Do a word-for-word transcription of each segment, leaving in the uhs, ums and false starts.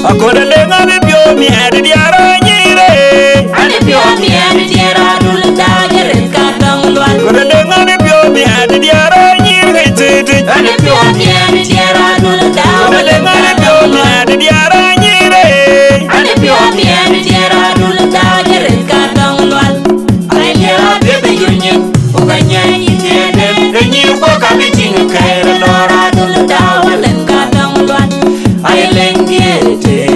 Akɔ̈l ë lëŋ abï piɔ̈u miɛt diäär ë nyïïr ë. Ani piɔ̈u miɛt diäär adul dac rin ka dɔŋ lual. Akɔ̈l ë lëŋ abï piɔ̈u miɛt diäär ë nyïïr ŋic tëtëc. Ani piɔ̈u miɛt diäär adul dac rin ka dɔŋ lual. Akɔ̈l ë lëŋ abï piɔ̈u miɛt diäär ë nyïïr ë. Ani piɔ̈u miɛt diäär adul dac rin ka dɔŋ lual. Ai diäär abï bï jur nyin, ku ka nyɛny yï tiɛɛden, ke nyïïr kuɔ ka bï tïŋ kɛɛr lɔɔr adul dac rin ka dɔŋ lual. Ai lëŋ diëër tëë,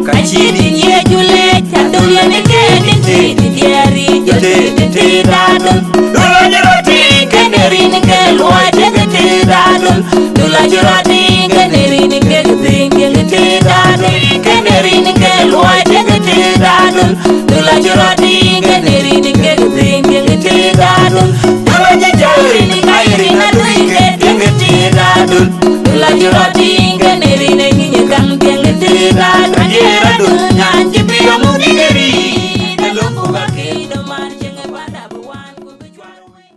ka cï dït ye jul leec, adul yen ke dït tëë, dït diɛɛr yic jɔt tëë, dït tëë dadul. Dul acï rɔt tïŋ kënë rin ke luɔi tëk tëë dadul. Dul acï rɔt tïŋ kënë rin ke piny tëk tëë dadul. Kënë rin ke luɔi tëk tëë dadul. Dul acï rɔt tïŋ kënë rin ke piny tëk tëë dadul. Dul acï jɔl rin ka ye rin adui ke tëk tëë dadul. Dul acï rɔt tïŋ kënë rin ë nyiny ë kaŋ tëk tëë dadul. Adiɛɛr adul nyan cï piɔ̈u muk dït ë rin. Ë lok ku bä ke dɔm man cieŋ ë panda bï wan ku bï cuar wei.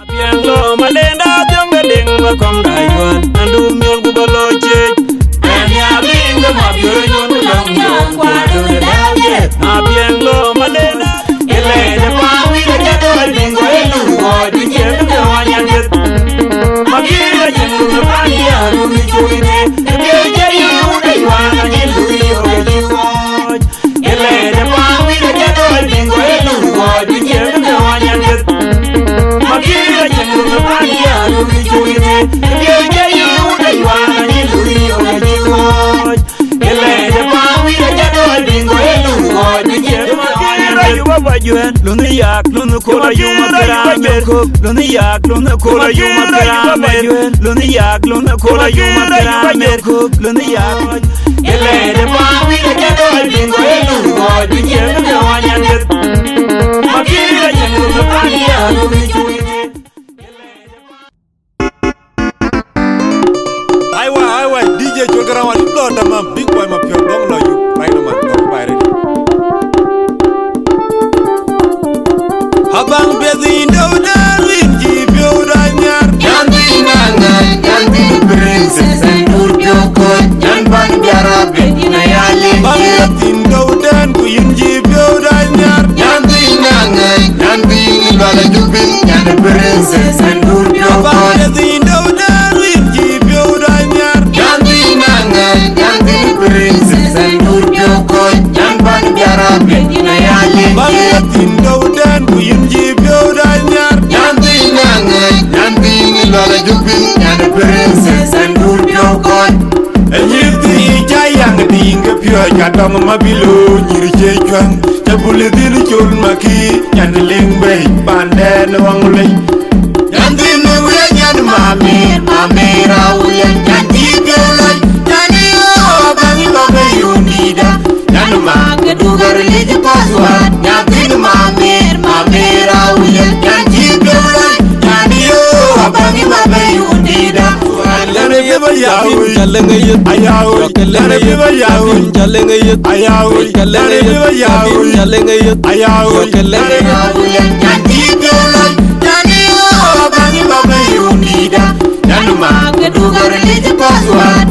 Abiɛŋ lɔ malenda thiɔ̈ŋ ke deŋ bä kɔm da yuan, andu miol ku bä lɔ ciec. Ɛn ya biŋ ke ma biöl nyun ku lɔŋ jɔŋ kuat ke dau jeth. Abiɛŋ lɔ malenda. Ilɛɛc ë paan wïc acä dɔɔc bï ŋö ë lur ɣɔɔc bï ciɛɛŋ ke wany an jeth. Makir acïn run ë paan ya run ë cuk ide. Ë biëëc cä yï wut ë yuan acïn lur yök ë cï ɣɔɔc. Ilɛɛc ë paan wïc acä dɔɔc bï ŋö ë lur ɣɔɔc bï ciɛɛŋ ke wany an jeth. Makir acïn run ë paan ya run ë cuk ide. Ë biëëc cä yï wut ë yuan acïn lur yök ë cï ɣɔɔc. Ilɛɛc ë paan wïc acä dɔɔc bï ŋö ë lur ɣɔɔc bï ciɛɛŋ ke wany an jeth. Lunh yak, lunh kol ayum akëramer. Lunh yak, lunh kol ayum akëramer. Lunh yak, lunh kol ayum akëramer. Lunh yak. Ilɛɛc ë paan wïc acä dɔɔc bï ŋö ë lur ɣɔɔc bï ciɛɛŋ ke wany an jeth. Makir acïn run ë paan ya run ë cuk ide. Aiwa, aiwa, D J Col Garawan, you blow tamam, big boy ma piɔ̈u dɔm lɔ yup, right man, dɔm bai ready. Abang piɛth in dɔu dɛɛr win cï piɔ̈u da nyar. Nyan dhïn aŋäc, nyan dhïn princess, and dur piɔ̈u kɔc, nyan ban biara ben in a yali. Bang piɛth in dɔu dɛɛr ku yin cï piɔ̈u da nyar. Nyan dhïn aŋäc, nyan dhïn lual a jubin, nyan princess, and dur piɔ̈u kɔc. Abang piɛth in dɔu dɛɛr win cï piɔ̈u da nyar. Nyan dhïn aŋäc, nyan dhïn princess, and dur piɔ̈u kɔc, nyan ban biara ben in a yali. Bang piɛth in dɔu dɛɛr ku yin cï piɔ̈u da nyar. Nyan dhïn aŋäc, nyan dhïn lual a jubin, nyan princess, and dur piɔ̈u kɔc. Ë nyïïr dhïc ca yaŋ tiiŋ ke piɔ̈ɔ̈c, ka tɔŋ ma bï looi nyïïr cie cuäŋ, ca bul ë dhil col makï, nyan liŋ bei pandɛn ë waŋ lei. Nyan dhïn ë wiëc, nyan mamer, mamer awulian, nyan cï piɔ̈u lɔc, nyan ë ɣöö abäŋ ë bä bei run dïïtda. Nyan ma ke dugär lic password, nyan dhïn mamer, mamer awulian, nyan cï piɔ̈u lɔc, nyan ë ɣöö abäŋ ë bä bei run dïïtda. Nyan ë bï bä ya woi, aya woi, nyan ë bï bä ya woi, aya woi, nyan ë bï bä ya woi, aya woi, nyan ë bï bä ya woi. Nyan ma ke dugär lic password.